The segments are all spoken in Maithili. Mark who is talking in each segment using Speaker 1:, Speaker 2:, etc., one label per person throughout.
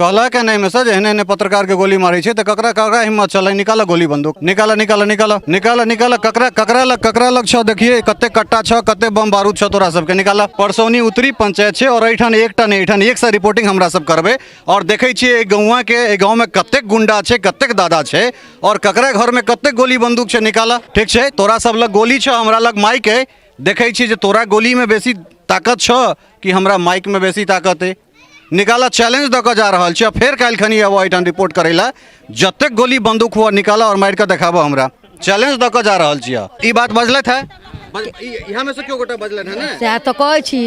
Speaker 1: कहलक है नहि सर, एहने एहने पत्रकार के गोली मारै छै तऽ ककरा ककरा हिम्मत छलै? निकाल गोली बंदूक, निकाल निकाल निकाल निकाल निकाल। ककरा ककरा लग ककरा लग छौ? देखिए कते कट्टा छौ, कते बम बारूद छौ तोरा सबके, निकाल। परसौनी उत्तरी पंचायत छै और एहिठाम एकटा नहि, एहिठाम एक सए रिपोर्टिंग हमरा सब करबै और देखै छियै एहि गौआँ के, एहि गाँव में कतेक गुंडा छै, कतेक दादा छै और ककरा घर में कतेक गोली बंदूक छै, निकाल। ठीक छै, तोरा सब लग गोली छौ, हमरा लग माइक है। देखै छियै जे तोरा गोली में बेसी ताकत छौ कि हमरा माइक में बेसी ताकत है। निकाला, चैलेंज दऽ कऽ जा रहल छी। फेर काल्हि खनी आबऽ एहिठाम रिपोर्ट करै लए, जतेक गोली बंदूक हुआ निकाला और मारि कऽ देखाबऽ हमरा। चैलेंज दऽ कऽ जा रहल छी। ई बात बजलथि है, इहाँ में से केओ गोटा बजलथि है ने?
Speaker 2: सएह तऽ कहै छी,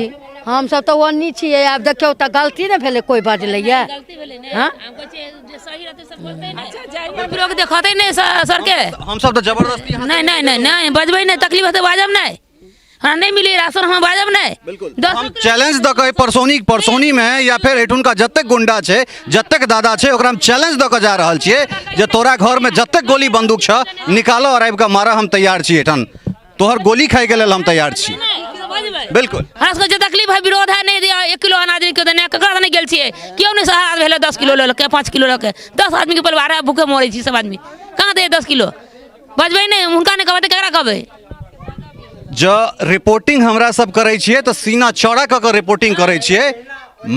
Speaker 2: हमसब तऽ ओन्नी छियै। आब देखियौ तऽ गलती ने भेलै, कोइ बजलैया? हँ,
Speaker 3: देखतै नहि सरके।
Speaker 1: हमसब तऽ जबरदस्ती
Speaker 3: नहि नहि नहि नहि बजबै नहि, तकलीफ हेतै बाजब नहि। हमरा नहि मिले राशन, हम बाजब नहि।
Speaker 1: बिल्कुल, हम चैलेंज दऽ कऽ परसौनी परसौनी मे या फेर एठुनका जतेक गुंडा छै, जतेक दादा छै, ओकरा हम चैलेंज दऽ कऽ जा रहल छियै जे तोरा घर मे जतेक गोली बंदूक छ निकालो और आबि कऽ मारऽ, हम तैयार छी। एठन तोहर गोली खाइके लेल हम तैयार छी। बिल्कुल,
Speaker 3: हमरा सबके जे तकलीफ है, विरोध है, नहि दिया 1 किलो अनाज नहि, नहि ककरा नहि गेल छियै, केओ नहि सहारा भेलै। 10 किलो लेलकै, 5 किलो लऽके 10 आदमीके परिवार है, भूखे मरै छी सब आदमी, कहाँ दैए 10 किलो? बजबै नहि, हुनका नहि कहबै तऽ ककरा कहबै?
Speaker 1: जँ रिपोर्टिंग हमरा सब करै छियै तऽ सीना चौड़ा कऽ कऽ रिपोर्टिंग करै छियै,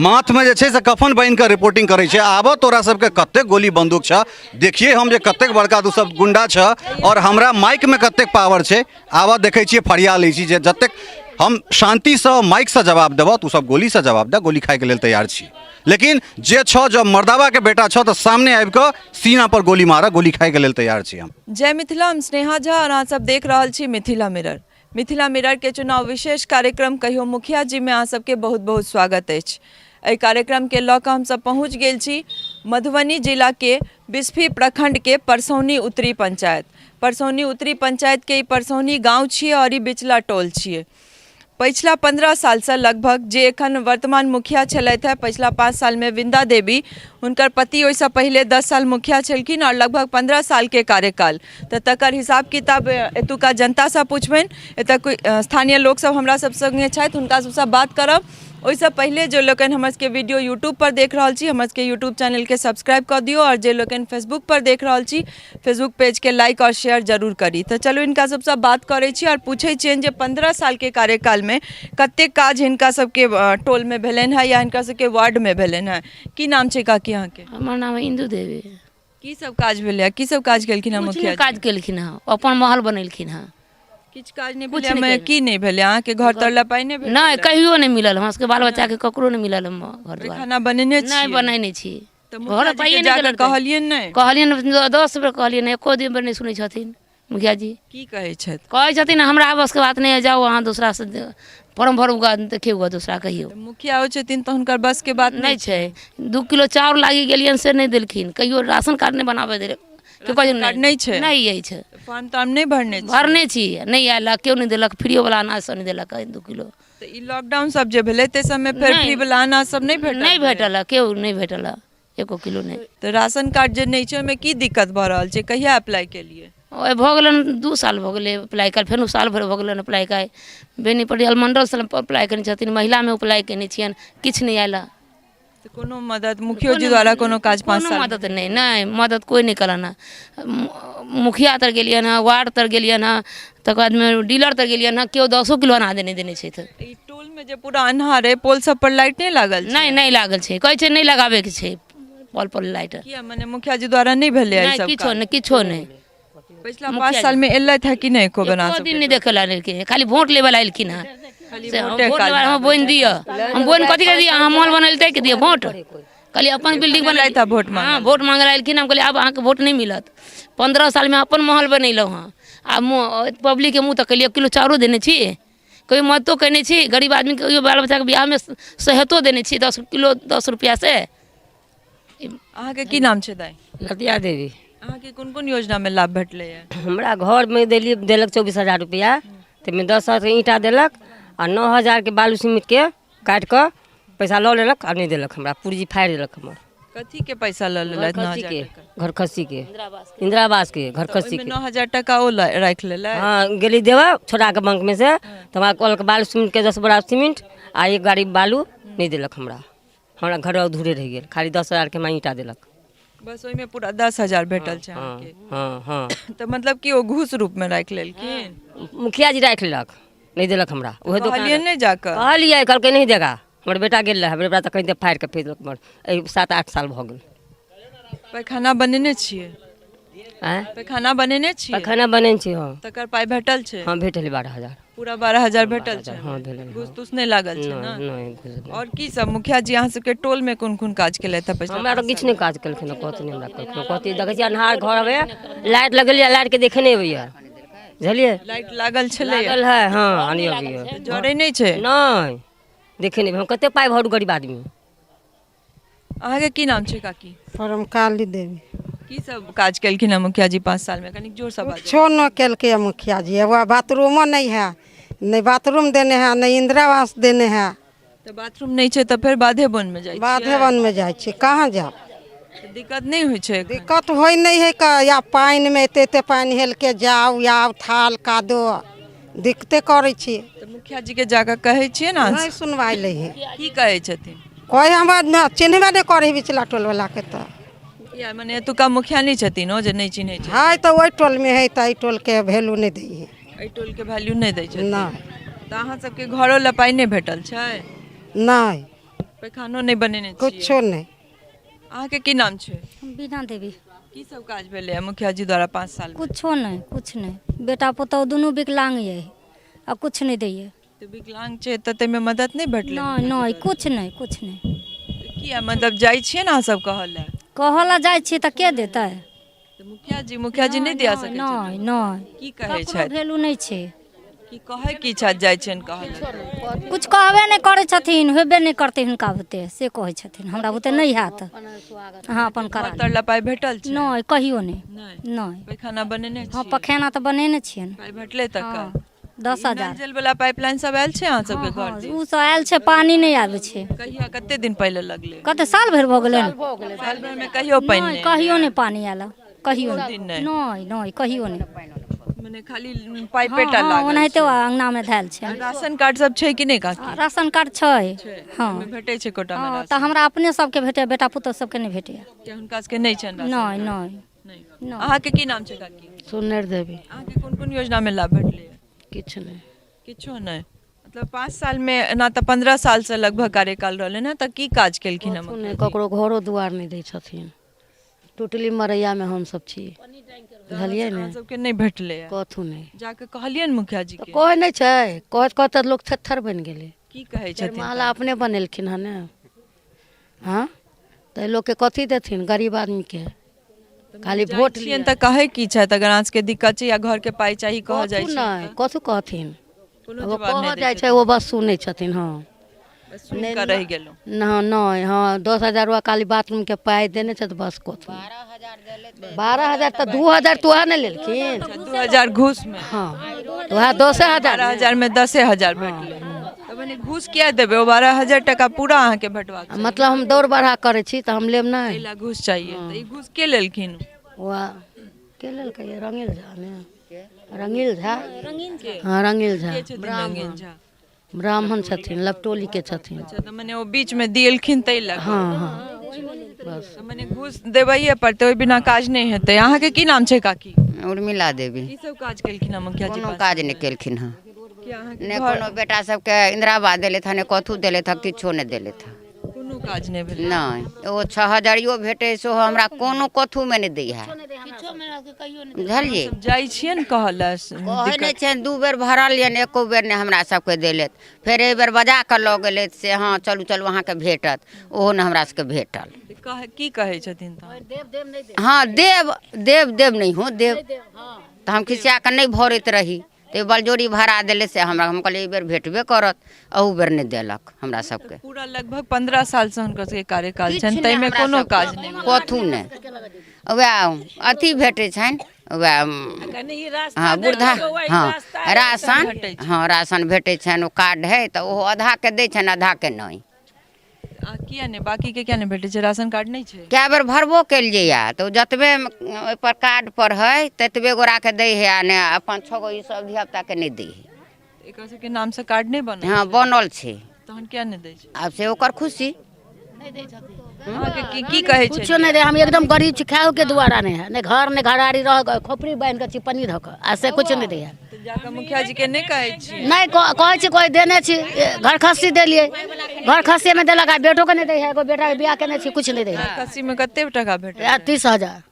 Speaker 1: माथमे जे छै से कफन बान्हि कऽ रिपोर्टिंग करै छियै। आबऽ तोरा सबके कतेक गोली बंदूक छऽ, देखिए हम जे कतेक बड़का तू सब गुंडा छऽ और हमरा माइकमे कतेक पावर छै। आबऽ देखै छियै, फरिया लै छी जे जतेक हम शान्तिसँ माइकसँ जवाब देबऽ, तू सब गोलीसँ जवाब दे, गोली खाइके लेल तैयार छी। लेकिन जे छऽ, जब मर्दाबाके बेटा छऽ तऽ सामने आबि कऽ सीना पर गोली मारऽ, गोली खाइके लेल तैयार छी हम।
Speaker 4: जय मिथिला, हम स्नेहा झा और अहाँ सब देख रहल छी मिथिला मिरर। मिथिला मिरर के चुनाव विशेष कार्यक्रम कहियो मुखिया जी में अहाँ सबके बहुत बहुत स्वागत अछि। एहि कार्यक्रम के लऽ कऽ हमसब पहुँच गेल छी मधुबनी जिला के बिस्फी प्रखंड के परसौनी उत्तरी पंचायत। परसौनी उत्तरी पंचायत के ई परसौनी गाँव छियै और ई बिचला टोल छियै। पछिला 15 सालसँ लगभग जे एखन वर्तमान मुखिया छलथि हेँ पछिला 5 सालमे विन्दा देवी, हुनकर पति ओहिसँ पहिले 10 साल मुखिया छलखिन आओर लगभग 15 सालके कार्यकाल, तऽ तकर हिसाब किताब एतुका जनतासँ पुछबनि। एतऽ कोइ स्थानीय लोकसभ हमरा सभ सङ्गे छथि, हुनका सभसँ बात करब। ओहिसँ पहिले जे लोकनि हमर सबके वीडियो यूट्यूबपर देख रहल छी, हमर सबके यूट्यूब चैनलके सब्सक्राइब कऽ दियौ आओर जे लोकनि फेसबुकपर देख रहल छी, फेसबुक पेजके लाइक आओर शेयर जरूर करी। तऽ चलू हिनका सबसँ बात करै छी आओर पूछै छियनि जे 15 सालके कार्यकालमे कतेक काज हिनका सबके टोलमे भेलनि हेँ या हिनका सबके वार्डमे भेलनि हेँ। की नाम छै काकी अहाँके?
Speaker 3: हमर नाम है इंदू देवी।
Speaker 4: की सब काज भेलै? की सब काज केलखिन हँ
Speaker 3: किछु
Speaker 4: मुखिया?
Speaker 3: नहि काज केलखिन हँ, अपन महल बनेलखिन हँ।
Speaker 4: किछु काज नहि
Speaker 3: किछु
Speaker 4: भेलै?
Speaker 3: नहि
Speaker 4: मे
Speaker 3: केलखिन।
Speaker 4: की नहि भेलै अहाँके? घर तर लए पाइ नहि भेटल?
Speaker 3: नहि, कहियो नहि मिलल। हमरा सबके बाल बच्चाके ककरो नहि मिलल घर दुआर।
Speaker 4: खाना बनेने
Speaker 3: नहि
Speaker 4: छियै?
Speaker 3: बनेने छी।
Speaker 4: तऽ
Speaker 3: घर
Speaker 4: मुखिया
Speaker 3: पाइए
Speaker 4: जीके
Speaker 3: नहि
Speaker 4: जाकऽ
Speaker 3: देलकै।
Speaker 4: कहलियनि नहि?
Speaker 3: कहलियनि, 10 बेर कहलियनि, एको दिन पर नहि सुनै छथिन मुखिया जी।
Speaker 4: की कहै छथि?
Speaker 3: कहै छथिन हमरा बसके बात नहि है, जाउ अहाँ दूसरा से फॉर्म भरू ग, देखियौ ग दूसरा कहियौ।
Speaker 4: तऽ मुखिया होइ छथिन तऽ हुनकर बसके बात
Speaker 3: नहि छै। 2 किलो चाउर लागि गेलियनि से नहि देलखिन। कहियो राशन कार्ड नहि बनाबे देलक। केओ कहै छै
Speaker 4: कार्ड नहि छै?
Speaker 3: नहि अछि।
Speaker 4: फॉर्म तार्म नहि भरने छी?
Speaker 3: भरने छी, नहि आयल, केओ नहि देलक। फ्रीयो वाला अनाज सब नहि देलक 2 किलो।
Speaker 4: तऽ ई लॉकडाउन सब जे भेलै ताहि सबमे फेर
Speaker 3: नहि।
Speaker 4: फ्री वाला अनाज सब नहि भेटल?
Speaker 3: नहि भेटल, केओ नहि भेटल, एको किलो नहि।
Speaker 4: तऽ राशन कार्ड जे नहि छै ओहिमे की दिक्कत भऽ रहल छै? कहिया अप्लाई केलियै?
Speaker 3: ओहि भऽ गेलनि 2 साल भऽ गेलै अप्लाई कयल, फेनो साल भरि भऽ गेलनि अप्लाई कयल। बेनीपट्टी मंडलसँ अप्लाई कयने छथिन, महिलामे अप्लाई कयने छियनि, किछु नहि आयल।
Speaker 4: तऽ कोनो मदद मुखियो जी द्वारा कोनो काज 5
Speaker 3: कोनो
Speaker 4: साल?
Speaker 3: मदद नहि, नहि मदद कोइ नहि कयलनि हँ। मुखिया तर गेलियनि हँ, वार्ड तर गेलियनि हँ, तकर बादमे डीलर तर गेलियनि हँ, केओ 10 किलो अनाज नहि देने छथि।
Speaker 4: ई टोलमे जे पूरा अन्हार अइ, पोल सब पर लाइट नहि लागल छै?
Speaker 3: नहि, नहि लागल छै। कहै छै नहि लगाबैके छै पोल पर लाइट।
Speaker 4: किया, मने मुखिया जी द्वारा नहि भेलै ई
Speaker 3: नहि
Speaker 4: सब
Speaker 3: किछो
Speaker 4: काज?
Speaker 3: नहि, किछो नहि।
Speaker 4: पछिला 5 सालमे एलथि हँ कि नहि एको बेर अहाँ
Speaker 3: एको
Speaker 4: सबके
Speaker 3: दिन नहि देखै लए एलखिन, खाली वोट लेबऽ लए एलखिन हँ।
Speaker 4: खाली
Speaker 3: से हम
Speaker 4: वोटे
Speaker 3: वोट
Speaker 4: काल
Speaker 3: लेबऽ, हम बोनि दिअ। हम बोनि कथी के दिअ? अहाँ मॉल बनेलकै के दिअ वोट? कहलियै अपन बिल्डिंग बनेलथि
Speaker 4: एलथि हँ वोट मांगऽ?
Speaker 3: हँ, वोट मांगऽ लए एलखिन। हम कहलियै आब अहाँके वोट नहि मिलत। 15 सालमे अपन महल बनेलहुँ हँ, आब पब्लिकके मुँह तकलियै? 1 किलो चाउरो देने छी? कहियो मदतो कयने छी? गरीब आदमीके कहियो बाल बच्चाके बियाहमे सहायतो देने छी 10 किलो 10 रुपैआसँ?
Speaker 4: अहाँके की नाम छै दाइ?
Speaker 5: लतिया देवी।
Speaker 4: अहाँके कोन कोन योजनामे लाभ भेटलैए?
Speaker 5: हमरा घरमे देलियै, देलक 24,000 रुपैआ, ताहिमे 10,000के ईंटा देलक आ 9,000के बालू सीमेंटके काटि कऽ पैसा लऽ लेलक आ नहि देलक हमरा, पुर्जी फाड़ि देलक हमर।
Speaker 4: कथीके पैसा लऽ लेलथि 9,000
Speaker 5: घरखस्सीके
Speaker 4: टका?
Speaker 5: घरखस्सीके, इंदिरा आवासके घरखस्सीके।
Speaker 4: ओहिमे 9,000 टका ओ राखि लेलथि?
Speaker 5: हँ, गेली देबऽ छोड़ा कऽ बैंकमे से तऽ हमरा कहलक बालू सीमेंटके 10 बोरा सीमेंट आ 1 गाड़ी बालू, नहि देलक हमरा। हमरा घर अधूरे रहि गेल। खाली 10,000के हमरा ईंटा देलक।
Speaker 4: बस ओहिमे पूरा 10,000 भेटल छै
Speaker 5: हँ
Speaker 4: अहाँके?
Speaker 5: हँ हँ।
Speaker 4: तऽ मतलब कि ओ घूस रूपमे राखि लेलखिन?
Speaker 5: मुखिया जी राखि लेलक, नहि देलक हमरा। उहे दोकान
Speaker 4: कहलियै नहि जाकऽ?
Speaker 5: कहलियै, कहलकै नहीं देगा। हमर बेटा गेल रहै, हमर बेटा तऽ कहीं फाड़ि कऽ फेंक देलक। हमर एहि 7-8 साल भऽ गेल।
Speaker 4: पैखाना बनेने छियै?
Speaker 5: आँय?
Speaker 4: पैखाना बनेने छियै?
Speaker 5: पैखाना बनेने छी। हँ।
Speaker 4: तकर पाइ भेटल छै?
Speaker 5: हँ, भेटल 12,000।
Speaker 4: पूरा 12,000 भेटल छै?
Speaker 5: हँ, भेटल।
Speaker 4: घूस तूस नहि लागल छै ने?
Speaker 5: नहि, घूस नहि।
Speaker 4: आओर की सब मुखिया जी अहाँ सबके टोल में कोन कोन काज केलथि हँ पिछला?
Speaker 5: हमरा तऽ किछु नहि काज केलखिन, कथी नहि हमरा केलखिन। कथी देखै छियै, अन्हार घर हवे, लाइट लगेलियै, लाइटके देखे नहि अबैया, बुझलियै?
Speaker 4: लाइट लागल छलै?
Speaker 5: लागल है। हँ, आ नहि अबैया।
Speaker 4: जरै नहि छै?
Speaker 5: नहि, देखे नहि। हम कते पाइ भरू गरीब आदमी।
Speaker 4: अहाँके की नाम छै काकी?
Speaker 6: परम काली देवी।
Speaker 4: की सब काज केलखिन हँ मुखिया जी 5 साल में? कनिक जोर से बाजू।
Speaker 6: कुछो न केलकै मुखिया जी। एगो बाथरूमो नहि है, नहि बाथरूम देने है, नहि इंदिरा आवास देने है।
Speaker 4: तऽ बाथरूम नहि छै तऽ फेर बाधे वन में जाइ?
Speaker 6: बाधे वन में जाइ छी, कहाँ जायब?
Speaker 4: तऽ दिक्कत नहि होइ छै एखन?
Speaker 6: दिक्कत होइ नहि है का, या पानिमे एते एते पानि हेलके जाउ आउ, थाल कादो, दिक्कते करै छी।
Speaker 4: तऽ मुखिया जी के जाकऽ कहै छियै ने?
Speaker 6: नहि सुनवाइ लै है।
Speaker 4: की कहै छथिन?
Speaker 6: कोइ हमरा न चिन्हबे नहि करै है बिचला टोलवलाके तऽ।
Speaker 4: किया, मने एतुका मुखिया नहि छथिन ओ जे नहि चिन्है छै?
Speaker 6: है तऽ ओहि टोलमे है, तऽ एहि टोलके वैल्यू नहि दै है।
Speaker 4: एहि टोलके वैल्यू नहि दै छथिन?
Speaker 6: नहि।
Speaker 4: तऽ अहाँ सबके घरो लए पाइ नहि भेटल छै?
Speaker 6: नहि।
Speaker 4: पैखानो नहि बनेने छियै?
Speaker 6: कुछो नहि।
Speaker 4: अहाँके की नाम छै?
Speaker 2: बीना देवी।
Speaker 4: की सब काज भेलै हँ मुखिया जी द्वारा 5 साल में?
Speaker 2: कुछो नहि, कुछ नहि। बेटा पुतहु दुनू विकलांग ये आ कुछ नहि दैये।
Speaker 4: तऽ विकलांग छै तऽ ताहिमे मदद नहि भेटलै?
Speaker 2: नहि नहि, कुछ नहि, कुछ नहि।
Speaker 4: किया, मतलब जाइ छियै ने अहाँ सब कहऽ लए?
Speaker 2: कहऽ लए जाइ छियै तऽ के देतै?
Speaker 4: तऽ मुखिया जी, मुखिया जी नहि दिया सकै
Speaker 2: नहि नहि।
Speaker 4: की कहै
Speaker 2: ककरो
Speaker 4: छथि?
Speaker 2: वैल्यू नहि छै।
Speaker 4: की कहै की छथि जाइ छियनि कहऽ लए?
Speaker 2: कुछ कहबे नहि करै छथिन, हेबे नहि करतै हुनका बुते से कहै छथिन। हमरा बुते नहि हैत, अहाँ अपन करा
Speaker 4: घर तर लए पाइ भेटल छै?
Speaker 2: नहि, कहियो नहि।
Speaker 4: नहि?
Speaker 2: नहि।
Speaker 4: पैखाना बनेने
Speaker 2: हँ,
Speaker 4: छियै?
Speaker 2: पखेना तऽ बनेने छियनि।
Speaker 4: पाइ भेटलै तकर?
Speaker 2: 10,000।
Speaker 4: नल जल वाला पाइपलाइन सब आयल छै अहाँ सबके घर दिस?
Speaker 2: ओ सब आयल छै, पानि नहि आबै छै।
Speaker 4: कहिया, कते दिन पहिले लगलै?
Speaker 2: कते साल भरि भऽ गेलै।
Speaker 4: साल भरि में कहियो पानि
Speaker 2: नहि
Speaker 4: नहि?
Speaker 2: कहियो नहि पानि आयल, कहियो
Speaker 4: दिन
Speaker 2: नहि।
Speaker 4: नहि?
Speaker 2: नहि नहि, कहियो नहि।
Speaker 4: मने खाली पाइपेटा
Speaker 2: हँ,
Speaker 4: लागल?
Speaker 2: ओनाहिते अङ्गनामे धयल छै।
Speaker 4: राशन कार्ड सब छै कि नहि काकी?
Speaker 2: राशन कार्ड छै। हँ।
Speaker 4: ओहिमे भेटै छै कोटा में?
Speaker 2: हँ, तऽ हमरा अपने सबके भेटैया, बेटा पुतहु सबके नहि भेटैया।
Speaker 4: कि हुनका सबके नहि छनि राशन
Speaker 2: नहि
Speaker 4: कार्ड?
Speaker 2: नहि।
Speaker 4: नहि।
Speaker 2: नहि।
Speaker 4: अहाँके की नाम छै काकी?
Speaker 7: सुनर देवी।
Speaker 4: अहाँके कोन कोन योजना में लाभ भेटलै?
Speaker 7: किछु नहि।
Speaker 4: किछो नहि? मतलब 5 साल में, एना तऽ 15 साल से लगभग कार्यकाल रहलै ने, तऽ की काज केलखिन हँ?
Speaker 7: नहि, ककरो घरो दुआर नहि दै छथिन। टुटली मरैयामे हमसब छी, बुझलियै ने?
Speaker 4: अहाँ सबके नहि भेटलै?
Speaker 7: कथू नहि।
Speaker 4: जाकऽ कहलियनि मुखिया जी के?
Speaker 7: कहै नहि छै, कहैत कहैत तऽ लोक थेथर बनि गेलै।
Speaker 4: की कहै छथिन?
Speaker 7: महला अपने बनेलखिन हँ ने। हँ, तऽ लोकके कथी देथिन गरीब आदमीके? खाली वोट
Speaker 4: छियनि तऽ कहै की छथि, अगर अहाँ सबके दिक्कत छै या घरके पाइ चाही कहऽ जाइ
Speaker 7: कथू
Speaker 4: छै?
Speaker 7: नहि, कथू कहथिन।
Speaker 4: कोनो
Speaker 7: ओ
Speaker 4: जवाब नहि
Speaker 7: कहऽ
Speaker 4: दै
Speaker 7: जाइ छै, ओ बस सुनै छथिन। हँ,
Speaker 4: बस सुनि कऽ रहि गेलहुँ।
Speaker 7: नहि नहि। हँ, 10,000 रुपआ खाली बाथरूमके पाइ देने छथि, बस। कथू? 12,000 तऽ 2,000 तऽ उएह ने लेलखिन।
Speaker 4: 2,000 घूस में?
Speaker 7: हँ, तऽ उएह 10,000।
Speaker 4: 12,000 में 10,000 भेटलै, तऽ मने घूस किया देबै? ओ 12,000 टका पूरा अहाँके भेटबाक चाही।
Speaker 7: मतलब हम दौड़ बढ़ा करै छी तऽ हम लेब
Speaker 4: एहि
Speaker 7: नहि?
Speaker 4: लए घूस चाहिए? तऽ ई घूस के लेलखिन?
Speaker 7: वएह के लेलकै? रंगील झा ने, रंगील झा। हँ, रंगील झा।
Speaker 4: के छथिन रंगीन झा?
Speaker 7: ब्राह्मण छथिन, लपटोलीके छथिन।
Speaker 4: अच्छा, तऽ मने ओ बीच में दिएलखिन ताहि लए?
Speaker 7: हँ हँ, बस।
Speaker 4: तऽ मने घूस देबैये पड़तै, ओहि बिना काज नहि हेतै। अहाँके की नाम छै काकी?
Speaker 8: उर्मिला देवी।
Speaker 4: की सब काज केलखिन हँ मुखिया जी?
Speaker 8: कोनो काज नहि केलखिन हँ।
Speaker 4: कि अहाँके
Speaker 8: नहि
Speaker 4: घर
Speaker 8: कोनो बेटा सबके इंदिरा आवास देलथि हँ, नहि कथू देलथि हँ, किछो नहि देलथि हँ।
Speaker 4: कोनो काज नहि भेलै?
Speaker 8: नहि, ओ 6 हजरियो भेटै सेहो हमरा कोनो कथूमे नहि दै है, बुझलियै?
Speaker 4: जाइ छियै ने कहऽ लए?
Speaker 8: कहै नहि छनि। दू बेर भरलियनि, एको बेर नहि हमरा सबके देलथि। फेर एहि बेर बजा कऽ लऽ गेलथि से हँ, चलू चलू, अहाँके भेटत। ओहो नहि हमरा सबके भेटल।
Speaker 4: कह की कहै छथिन तहन?
Speaker 8: हँ, देब देब देब, नहि हो देब तऽ हम खिसिया कऽ नहि भरैत रही, तऽ बलजोरी भरा देलै से हमरा। हम कहलियै एहि बेर भेटबे करत, अहू बेर नहि देलक हमरा सबके।
Speaker 4: पूरा लगभग 15 सालसँ हुनकर सबके कार्यकाल
Speaker 8: किछु
Speaker 4: छनि,
Speaker 8: नहि
Speaker 4: ताहिमे
Speaker 8: हमरा
Speaker 4: कोनो
Speaker 8: सबके,
Speaker 4: काज नहि भेल।
Speaker 8: कथू नहि। वएह अथी भेटै छनि, वएह, हँ, बुढ़धा, हँ, राशन। हँ, राशन भेटै छनि। ओ कार्ड हइ तऽ ओहो आधाके दै छनि, आधाके नहि।
Speaker 4: आ किया नहि, बाकीके किया नहि भेटै छै? राशन कार्ड नहि छै?
Speaker 8: कए बेर भरबो केलियै, तऽ ओ जतबे ओहिपर कार्ड पर हइ ततबे गोराके दै हइ, आ नहि अपन छओ गो ई सब धियापुताके नहि दै हइ।
Speaker 4: एकर सबके नामसँ कार्ड नहि बनल?
Speaker 8: हँ, बनल छै।
Speaker 4: तहन किया नहि दै छै?
Speaker 8: आब से ओकर खुशी।
Speaker 4: अहाँके की की कहै छै?
Speaker 7: कुछो नहि दै। हम एकदम गरीब छी, खाओ के दुआरा नहि है, नहि घर नहि घरारी, रह खोपड़ी बान्हि कऽ छी, पन्नी धऽ कऽ, आ से किछु नहि दैया।
Speaker 4: तऽ जाकऽ मुखिया जी के नहि कहै छी?
Speaker 7: नहि कहै छी, कोइ देने छी, घर खस्सी देलियै, घर खस्सीमे देलक, आ बेटोके नहि दै है। एगो बेटाके बियाह केने छी, किछु नहि दै है।
Speaker 4: खस्सीमे कते टाका भेटल?
Speaker 7: 30,000।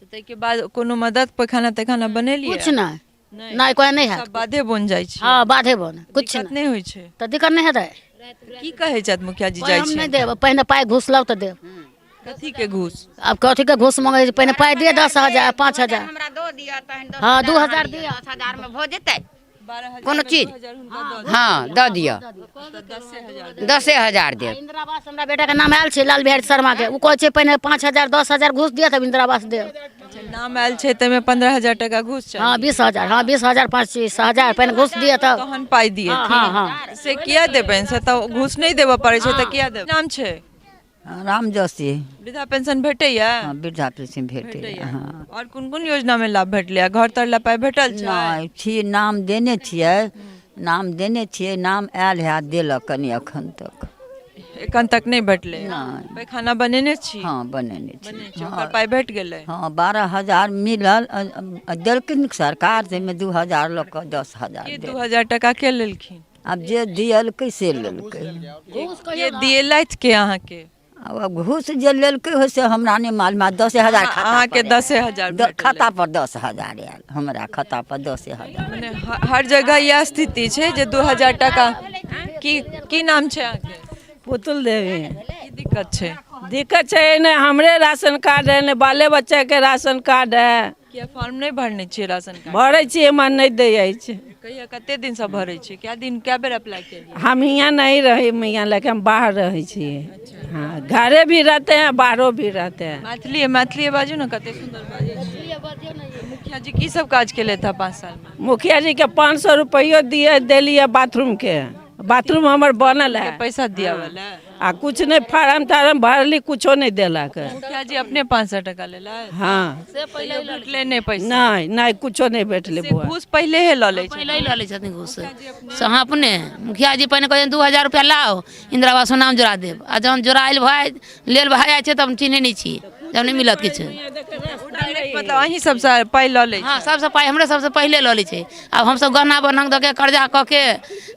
Speaker 4: ताहिके बाद कोनो मदद, पैखाना तैखाना बनेलियै?
Speaker 7: किछु नहि, नहि, कोइ नहि हैत।
Speaker 4: सब बाधे बन जाइ छै?
Speaker 7: हँ, बाधे बन, किछु
Speaker 4: दिक्कत नहि होइ छै?
Speaker 7: तऽ दिक्कत नहि हेतै।
Speaker 4: की कहै छथि मुखिया जी? जाइ
Speaker 7: हम
Speaker 4: छी
Speaker 7: नहि देब, पहिने पाइ घूस लाउ तऽ देब।
Speaker 4: कथी के घूस?
Speaker 7: आब कथी के घूस मंगै छै? पहिने पाइ दिअ, 10,000, 5,000।
Speaker 8: हमरा दऽ दिअ तहन।
Speaker 7: हँ, 2,000 दिअ।
Speaker 8: 10,000 मे भऽ जेतै कोनो चीज? हँ, दऽ दिअ, 10,000 देब।
Speaker 7: इंदिरा आवास हमरा बेटाके नाम आयल छै, लाल बिहारी शर्मा के। ओ कहै छै पहिने 5,000 10,000 घूस दिअ तब इंदिरा आवास देब।
Speaker 4: अच्छा, नाम आयल छै ताहिमे 15,000 टाका घूस चाही?
Speaker 7: हँ, 20,000, हँ, 20,000, 25,000 पहिने घूस दिअ तब
Speaker 4: तहन पाइ दिए।
Speaker 7: हँ हँ।
Speaker 4: से किया देबनि? से तऽ घूस नहि देबऽ पड़ै छै, तऽ किया देब? नाम छै?
Speaker 9: राम जोशी।
Speaker 4: वृद्धा पेंशन भेटैया?
Speaker 9: हँ, वृद्धा पेंशन भेटैया, हँ।
Speaker 4: आओर कोन कोन योजनामे लाभ भेटलै? घर तर लए पाइ भेटल छै?
Speaker 9: नहि छी, नाम देने छियै, नाम देने छियै, नाम आयल है, देलक कनि एखन तक।
Speaker 4: एखन तक नहि भेटलै?
Speaker 9: नहि।
Speaker 4: पैखाना बनेने छी?
Speaker 9: हँ, बनेने छी।
Speaker 4: बनेने छी, ओकर पाइ भेट गेलै?
Speaker 9: हँ, 12,000 मिलल, देलखिन सरकार, ताहिमे 2,000 लऽ कऽ 10,000।
Speaker 4: के 2,000 टाका के लेलखिन?
Speaker 9: आब जे दियलकै से लेलकै।
Speaker 4: के दिएलथि के अहाँके?
Speaker 9: आब घूस जे लेलकै हो से हमरा नहि मालूम। आ 10,000 खाता
Speaker 4: अहाँके
Speaker 9: पर
Speaker 4: 10,000
Speaker 9: आयल। खाता पर 10,000 आयल, हमरा खाता पर 10,000।
Speaker 4: मने हर जगह इएह स्थिति छै जे 2,000 टाका। की की नाम छै अहाँके?
Speaker 10: पुतुल देवी।
Speaker 4: की दिक्कत छै?
Speaker 10: दिक्कत छै ने हमरे राशन कार्ड है, ने बाले बच्चाके राशन कार्ड है।
Speaker 4: किया फॉर्म नहि भरने छियै राशन कार्ड?
Speaker 10: भरै छियै, हमरा नहि दै अछि।
Speaker 4: कहिया, कते दिनसँ भरै छियै? कए दिन, कए बेर अप्लाई केलियै?
Speaker 10: हम हियाँ नहीं रही, मियाँ लेके हम बाहर रहै छियै। हाँ, घरे भी रहते हैं, बाहरो भी रहते हैं।
Speaker 4: मैथिली, मैथिली बाजू ने, कते सुन्दर बाजै छियै। मुखिया जी की सब काज केलथि हँ 5 सालमे?
Speaker 10: मुखिया जी के 500 रुपैयो दिए देलिए बाथरूम के, बाथरूम हमर बनल है।
Speaker 4: पैसा दिया वाला?
Speaker 10: आ कुछ नहि, फार्म तारम भरली, कुछो नहि देलक।
Speaker 4: मुखिया जी अपने 500 टका लेलथि?
Speaker 10: हाँ।
Speaker 3: से पहिले
Speaker 4: भेटलै नहि पैसा?
Speaker 10: नहि नहि, कुछो नहि भेटलै
Speaker 4: से
Speaker 10: बौआ।
Speaker 4: घूस पहिले हे लऽ लै छै?
Speaker 3: पहिले ही लऽ लै छथिन घूस से। हाँ, अपने मुखिया जी पहिने कहै 2,000 रुपया लाउ, इंदिरा आवासमे नाम जोड़ा देब। आ जहन जोड़ायल भए लेल भए जाइ छै तब हम चिन्है नहि छी, जब नहि मिलत किछु।
Speaker 4: मतलब अहीं सबसँ पाइ लऽ लै?
Speaker 3: हँ, सबसँ पाइ हमरे सबसँ पहिले लऽ लै छै। आब हमसब गहना बन्हक दऽ के, कर्जा कऽ के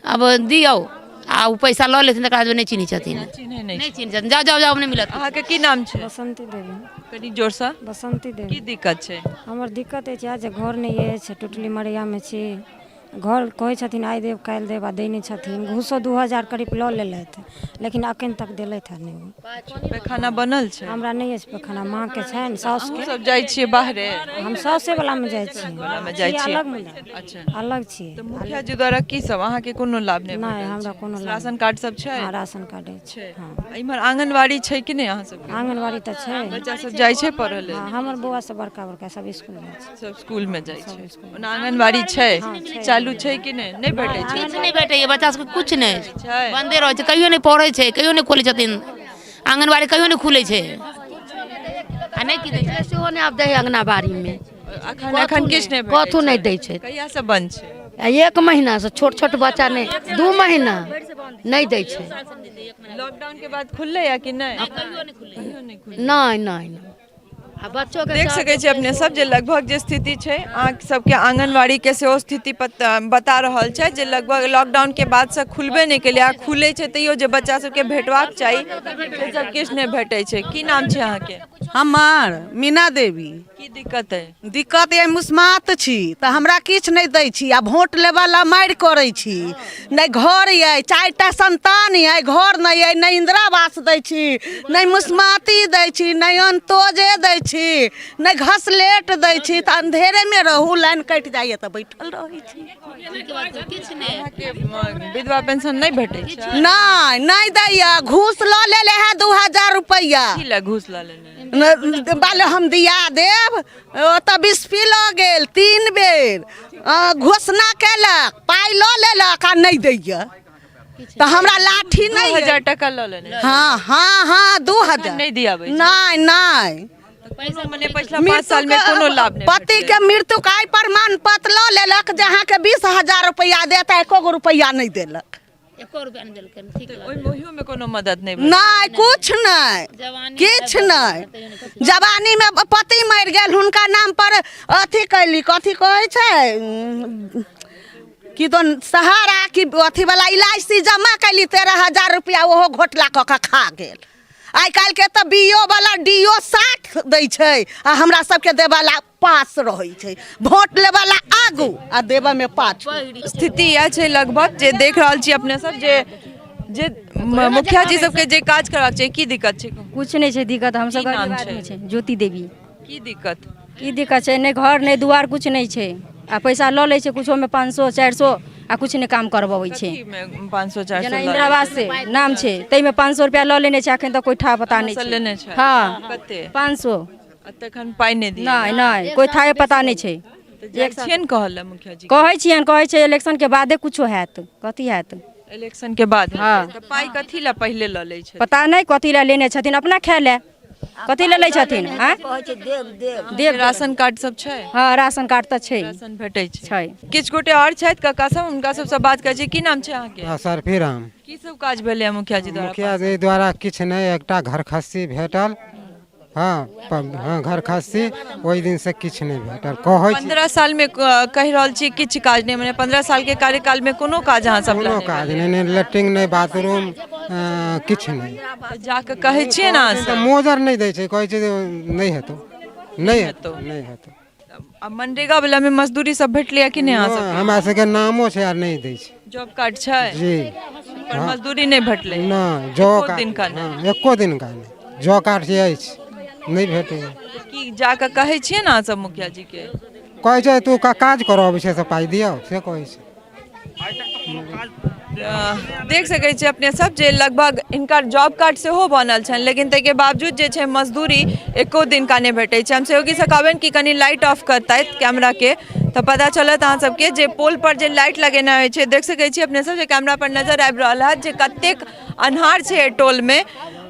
Speaker 3: आब दियौ, आ ओ पैसा लऽ लेथिन, तकरा बाद नहि चिन्है छथिन।
Speaker 4: चिन्है नहि?
Speaker 3: नहि चिन्है छथिन। जाउ जाउ जाउ, नहि मिलत।
Speaker 4: अहाँके की नाम छै?
Speaker 11: बसंती देवी।
Speaker 4: कनि जोरसँ।
Speaker 11: बसंती देवी।
Speaker 4: की दिक्कत छै?
Speaker 11: हमर दिक्कत अछि जे घर नहि अछि, टुटली मड़ैयामे छी। घर कहै छथिन आइ देब, काल्हि देब, आ दै नहि छथिन। घूसो 2,000 करीब लऽ लेलथि, लेकिन अखन तक देलथि हँ नहि।
Speaker 4: पैखाना बनल छै?
Speaker 11: हमरा नहि अछि पैखाना, माँके छनि, साउसके।
Speaker 4: अहूँ सब जाइ छियै बाहरे?
Speaker 11: हम साउसे वलामे जाइ छियै।
Speaker 4: वलामे जाइ छियै?
Speaker 11: अलगमे।
Speaker 4: अच्छा,
Speaker 11: अलग छियै।
Speaker 4: तऽ मुखिया जी द्वारा की सब अहाँके कोनो लाभ नहि
Speaker 11: नहि,
Speaker 4: भेटल
Speaker 11: हमरा
Speaker 4: छै?
Speaker 11: कोनो लाभ।
Speaker 4: राशन कार्ड सब छै?
Speaker 11: हँ, राशन कार्ड अछि।
Speaker 4: छै। इम्हर आंगनबाड़ी छै कि नहि अहाँ सबके?
Speaker 11: आंगनबाड़ी तऽ छै।
Speaker 4: बच्चा सब जाइ छै पढ़ऽ लेल?
Speaker 11: हँ, हमर बौआ सब बड़का बड़का सब स्कूल जाइ छै।
Speaker 4: सब स्कूल मे जाइ छै। ओना आंगनबाड़ी छै, चालू छै कि नहि? नहि भेटै छै?
Speaker 3: किछु नहि भेटैए बच्चा सबके, किछु नहि।
Speaker 4: छै।
Speaker 3: बन्दे रहै छै, कहियो नहि पढ़ै छै, कहियो नहि खोलै छथिन आंगनबाड़ी, कहियो नहि खुलै छै आ नहि की दै छै।
Speaker 7: सेहो नहि आब दै है अंगनाबाड़ीमे।
Speaker 4: अखन अखन किछु नहि भेटै?
Speaker 7: कथू नहि दै छै।
Speaker 4: कहिया से बंद छै?
Speaker 7: आ 1 महीनासँ छोट छोट बच्चा नहि, 2 महीना नहि दै छै।
Speaker 4: लॉकडाउन के बाद खुललै या कि नहि?
Speaker 7: नहि नहि नहि। आ बच्चोके
Speaker 4: देख सकै छी अपने सब जे लगभग जे स्थिति छै अहाँ सबके आंगनबाड़ी के सेहो स्थिति बता रहल छै जे लगभग लॉकडाउन के बाद से खुलबे नहि केलै, आ खुलै छै तैयो जे बच्चा सबके भेटबाक चाही से सब किछु नहि भेटै छै। की नाम छै अहाँके?
Speaker 12: हमर मीना देवी।
Speaker 4: की दिक्कत अइ?
Speaker 12: दिक्कत अइ, मुस्मात छी तऽ हमरा किछु नहि दै छी, आ वोट लेबऽ ला मारि करै छी। नहि घर अइ, 4टा संतान अइ, घर नहि अइ, नहि इंदिरा आवास दै छी, नहि मुस्माती दै छी, नहि अंतोजे दै छी, नहि घसलेट दै छी, तऽ अंधेरेमे रहू, लाइन कटि जाइए तऽ बैठल रहै छी।
Speaker 3: किछु नहि।
Speaker 4: अहाँके विधवा पेंशन नहि भेटै छै?
Speaker 12: नहि, नहि दैया। घूस लऽ लेले है 2,000 रुपैआ।
Speaker 4: की लए घूस लऽ लेने?
Speaker 12: बाल हम दिया देब। ओतऽ बिस्फी लऽ गेल 3 बेर, घोषणा केलक, पाइ लऽ लेलक आ नहि दैया, तऽ हमरा लाठी नहि।
Speaker 4: 2,000 टका लऽ लेने?
Speaker 12: हँ हँ हँ, 2,000
Speaker 4: नहि दियाबै छै?
Speaker 12: नहि नहि।
Speaker 4: मने पछिला 5 साल मे कोनो लाभ नहि?
Speaker 12: पति के मृत्यु के आइ प्रमाण पत्र लऽ लेलक जे अहाँके 20,000 रुपैआ देत, एको गो रुपैआ नहि देलक।
Speaker 3: एको रुपया नहि देलकै ठीक।
Speaker 4: ओहिमे ओहियोमे कोनो मदद नहि भेल?
Speaker 12: नहि, कुछ नहि, किछु नहि। जवानीमे पति मरि गेल, हुनका नाम पर अथी कैली, कथी कहै छै कि तो सहारा कि अथी वाला एल I C जमा कैली 13,000 रुपया, ओहो घोटला कऽ कऽ खा गेल। आइ काल्हिके तऽ बी ओ वाला डी ओ 60 दै छै आ हमरा सबके देवला पास रहै छै। भोट लेवला आगू आ देबऽमे पाछू।
Speaker 4: स्थिति इएह छै लगभग जे देख रहल छी अपने सब जे जे मुखिया जी सबके जे काज करबाक छै। की दिक्कत छै?
Speaker 11: कुछ नहि छै दिक्कत, हमसब
Speaker 4: की नाम
Speaker 11: गरीब
Speaker 4: छै?
Speaker 11: आदमी छै। ज्योति देवी।
Speaker 4: की दिक्कत?
Speaker 11: की दिक्कत छै? नहि घर, नहि दुआर, कुछ नहि छै आ पैसा लऽ लै छै कुछोमे 500 400 आ कुछ नहि काम करबबै छै।
Speaker 4: 500 400?
Speaker 11: जेना इंदिरा आवास से नाम छै, ताहिमे 500 रुपया लऽ लेने छै, अखन तक कोइ ठा पता नहि
Speaker 4: अहाँसँ
Speaker 11: छै।
Speaker 4: लेने छै?
Speaker 11: हँ।
Speaker 4: कते?
Speaker 11: 500।
Speaker 4: आ तखन पाइ नहि दिए?
Speaker 11: नहि नहि, कोइ थाहे पता नहि छै।
Speaker 4: तऽ जाइ छियनि कहऽ लए मुखिया जी?
Speaker 11: कहै छियनि, कहै छै इलेक्शन के बादे कुछो हैत। कथी हैत?
Speaker 4: इलेक्शन के बाद?
Speaker 11: हँ।
Speaker 4: तऽ पाइ कथी लए पहिले लऽ लै छै?
Speaker 11: पता नहि कथी लए लेने छथिन, अपना खाय लए कथी लए लै छथिन? आँय देब।
Speaker 4: राशन कार्ड सब छै?
Speaker 11: हँ, राशन कार्ड तऽ छै।
Speaker 4: राशन भेटै छै?
Speaker 11: छै।
Speaker 4: किछु गोटे आओर छथि काका सब, हुनका सबसँ बात करै छी। की नाम छै अहाँके?
Speaker 13: सरफी राम।
Speaker 4: की सब काज भेलै मुखिया जी द्वारा?
Speaker 13: मुखिया जी द्वारा किछु नहि, एकटा घर खस्सी भेटल। हँ हँ, घर खस्सी, ओहि दिनसँ किछु नहि भेटल कहै छी।
Speaker 4: 15 सालमे कहि रहल छी किछु काज नहि, मने 15 सालके कार्यकालमे कोनो काज अहाँ सब
Speaker 13: कोनो काज नहि, नहि लैट्रिन, नहि बाथरूम, किछु नहि।
Speaker 4: जाकऽ कहै छियै ने अहाँ सब?
Speaker 13: मोजर नहि दै छै, कहै छै जे नहि हेतौ, नहि हेतौ, नहि हेतौ।
Speaker 4: आ मनरेगा वला मे मजदूरी सब भेटलैया कि नहि अहाँ सबके?
Speaker 13: हमरा सबके नामो छै आ नहि दै छै।
Speaker 4: जॉब कार्ड छै?
Speaker 13: जी।
Speaker 4: पर मजदूरी नहि भेटलै?
Speaker 13: नहि, जॉब
Speaker 4: एको
Speaker 13: कार्ड
Speaker 4: दिन का नहि?
Speaker 13: हँ, एको दिन का नहि। जॉब कार्ड जे अछि नहि भेटैए।
Speaker 4: की जाकऽ कहै छियै ने अहाँ सब मुखिया जी के?
Speaker 13: कहै छै तू काज करऽ अबै छै से पाइ दियौ, से कहै छै।
Speaker 4: देख सकै छियै अपने सब जे लगभग हिनकर जॉब कार्ड सेहो बनल छनि, लेकिन ताहिके बावजूद जे छै मजदूरी एको दिनका नहि भेटै छै। हम सहयोगीसँ कहबनि कि कनि लाइट ऑफ करतथि कैमराके, तऽ पता चलत अहाँ सबके जे पोल पर जे लाइट लगेने होइ छै। देख सकै छियै अपने सब जे कैमरा पर नजर आबि रहल हैत जे कतेक अन्हार छै एहि टोलमे,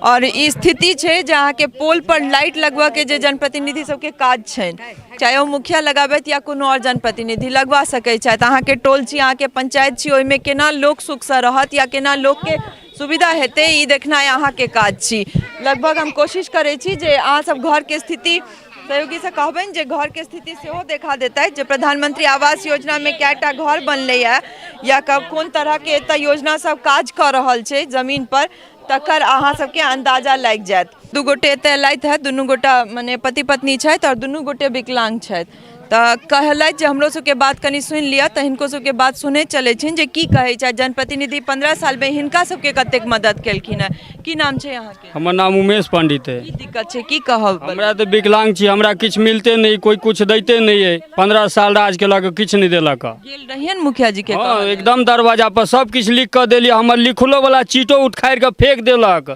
Speaker 4: आओर ई स्थिति छै जे अहाँके पोल पर लाइट लगबऽके जे जनप्रतिनिधि सबके काज छनि, चाहे ओ मुखिया लगाबथि या कोनो आओर जनप्रतिनिधि लगवा सकै छथि। अहाँके टोल छी, अहाँके पंचायत छी, ओहिमे केना लोक सुखसँ रहत या केना लोकके सुविधा हेतै, ई देखनाइ अहाँके काज छी। लगभग हम कोशिश करै छी जे अहाँ सब घरके स्थिति, सहयोगीसँ कहबनि जे घरके स्थिति सेहो देखा देतथि, जे प्रधानमंत्री आवास योजनामे कएटा घर बनलैए या कोन तरहके एतऽ योजना सब काज कऽ रहल छै जमीन पर, तकर अहाँ सबके अंदाजा लागि जायत। दू गोटे एतऽ एलथि हँ, दुनू गोटा मने पति पत्नी छथि आओर दुनू गोटे विकलांग छथि, तऽ कहलथि जे हमरो सबके बात कनि सुनि लिअ, तऽ हिनको सबके बात सुनैत चलै छियनि जे की कहै छथि जनप्रतिनिधि 15 सालमे हिनका सबके कतेक मदद केलखिन हँ। की नाम छै अहाँके?
Speaker 14: हमर नाम उमेश पंडित है।
Speaker 4: की दिक्कत छै, की कहब?
Speaker 14: हमरा तऽ विकलांग छी, हमरा किछु मिलते नहि, कोइ किछु दैते नहि अइ। 15 साल राज केलक, किछु नहि देलक।
Speaker 4: गेल रहियनि मुखिया जी के?
Speaker 14: हँ, एकदम दरवाजा पर सब किछु लिख कऽ देलियै, हमर लिखलो वाला चीटो उखाड़ि कऽ फेंक देलक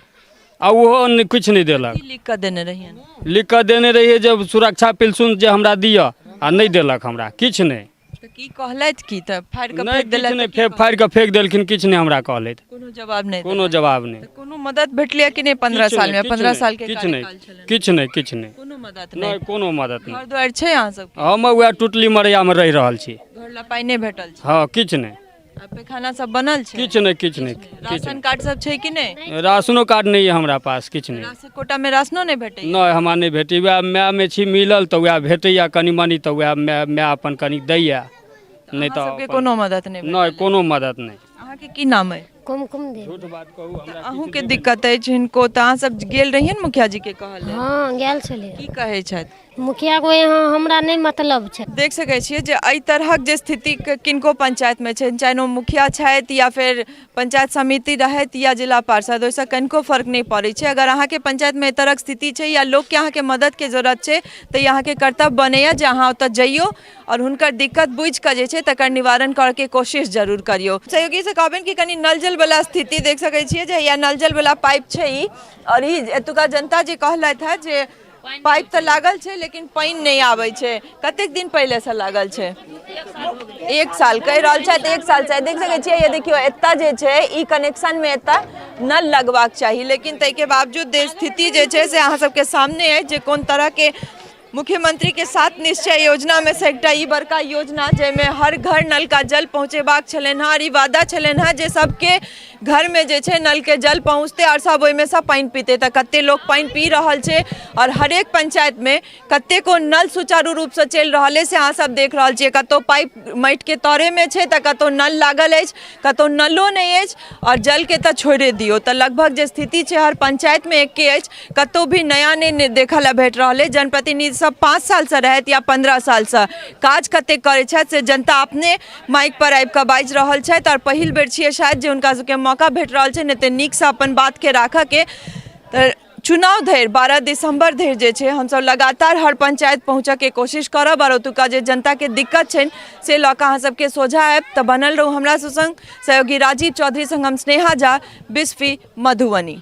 Speaker 14: आ ओहो किछु नहि देलक।
Speaker 4: लिख कऽ देने रहियनि?
Speaker 14: लिख कऽ देने रहियै जे सुरक्षा पेंशन जे हमरा दिअ, आ नहि देलक हमरा किछु नहि।
Speaker 4: तऽ की कहलथि? की तऽ फाड़ि कऽ
Speaker 14: नहि,
Speaker 4: फेंक
Speaker 14: किछु
Speaker 4: देलथि?
Speaker 14: नहि, फेर फाड़ि कऽ फेंक देलखिन, किछु नहि हमरा कहलथि।
Speaker 4: कोनो जवाब नहि?
Speaker 14: कोनो जवाब नहि।
Speaker 4: कोनो मदद भेटलै कि नहि 15
Speaker 14: किछु
Speaker 4: सालमे?
Speaker 14: नहि, किछु
Speaker 4: 15
Speaker 14: नहि,
Speaker 4: साल के
Speaker 14: किछु नहि,
Speaker 4: कार्यकाल छलनि।
Speaker 14: किछु नहि, किछु नहि,
Speaker 4: कोनो मदद
Speaker 14: नहि?
Speaker 4: नहि,
Speaker 14: कोनो मदद नहि।
Speaker 4: घर दुआरि छै अहाँ सबके?
Speaker 14: हम उएह टुटली मरैयामे रहि रहल छी।
Speaker 4: घर लए पाइ नहि भेटल छै?
Speaker 14: हँ, किछु नहि।
Speaker 4: आ पैखाना सब बनल छै?
Speaker 14: किछु नहि, किछु नहि, किछु
Speaker 4: राशन कार्ड सब छै कि नहि?
Speaker 14: नहि। राशनो कार्ड नहि यऽ हमरा पास, किछु नहि।
Speaker 4: राशन कोटामे राशनो नहि भेटैए?
Speaker 14: नहि, हमरा नहि भेटै। उएह मायमे छी मिलल तऽ उएह भेटैए कनि मनि, तऽ उएह माय माय अपन कनि दैए, नहि तऽ
Speaker 4: सबके कोनो मदद नहि?
Speaker 14: नहि, कोनो मदद नहि।
Speaker 4: अहाँके की नाम अइ?
Speaker 15: कुमकुम देवी।
Speaker 14: झूठ बात कहू, हमरा
Speaker 4: अहूँके दिक्कत अछि हिनको? तऽ अहाँ सब गेल रहियै ने मुखिया जी के कहल?
Speaker 15: हँ, गेल छलियै।
Speaker 4: की कहै छथि
Speaker 15: मुखिया को? यहाँ हमरा नहि मतलब छै।
Speaker 4: देख सकै छियै जे एहि तरहक जे स्थिति किनको पंचायतमे छै, चाहे ओ मुखिया छथि या फेर पंचायत समिति रहथि या जिला पार्षद, ओहिसँ कनिको फर्क नहि पड़ै छै। अगर अहाँके पंचायतमे एहि तरहक स्थिति छै या लोकके अहाँके मददके जरूरत छै, तऽ ई अहाँके कर्तव्य बनैए जे अहाँ ओतऽ जइयौ आओर हुनकर दिक्कत बुझि कऽ जे छै तकर निवारण करऽके कोशिश जरूर करियौ। सहयोगीसँ कहबनि कि कनि नल जलवला स्थिति। देख सकै छियै जे हैया नल जलवला पाइप छै ई, आओर ई एतुका जनता जे कहलथि हँ जे पाइप तऽ लागल छै लेकिन पानि नहि आबै छै। कतेक दिन पहिलेसँ लागल छै? 1 साल कहि रहल छथि, 1 साल छै। देख सकै छियै, ये देखियौ, एतऽ जे छै ई कनेक्शनमे एतऽ नल लगबाक चाही, लेकिन ताहिके बावजूद जे स्थिति जे छै से अहाँ सबके सामने अछि जे कोन तरहके मुख्यमंत्री के सात निश्चय योजना में से एकटा ई बड़का योजना, जाहिमे हर घर नल का जल पहुँचेबाक छलनि हँ, आओर ई वादा छलनि हँ जे सबके घरमे जे छै नलके जल पहुँचतै आओर सब ओहिमे सँ पानि पीतै। तऽ कते लोक पानि पी रहल छै आओर हरेक पंचायतमे कतेको नल सुचारू रूपसँ चलि रहल अछि, से अहाँ सब देख रहल छियै। कतहु पाइप माटिके तरेमे छै तऽ कतहु नल लागल अछि, कतहु नलो नहि अछि, आओर जलके तऽ छोड़े दियौ। तऽ लगभग जे स्थिति छै हर पंचायतमे एके अछि, कतहु भी नया नहि देखऽ लए भेट रहल अछि। जनप्रतिनिधि सब 5 सालसँ रहथि या 15 सालसँ, काज कतेक करै छथि से जनता अपने माइक पर आबि कऽ बाजि रहल छथि। आओर पहिल बेर छियै शायद जे हुनका सबके मौका भेट रहल छै एते नीकसँ अपन बातके राखऽके। तऽ चुनाव धरि 12 दिसंबर धरि जे छै हमसब लगातार हर पंचायत पहुँचऽके कोशिश करब आओर ओतुका जे जनताके दिक्कत छनि से लऽ कऽ अहाँ सबके सोझा आयब। तऽ बनल रहू हमरा सब संग। सहयोगी राजीव चौधरी संग हम स्नेहा झा, बिस्फी, मधुबनी।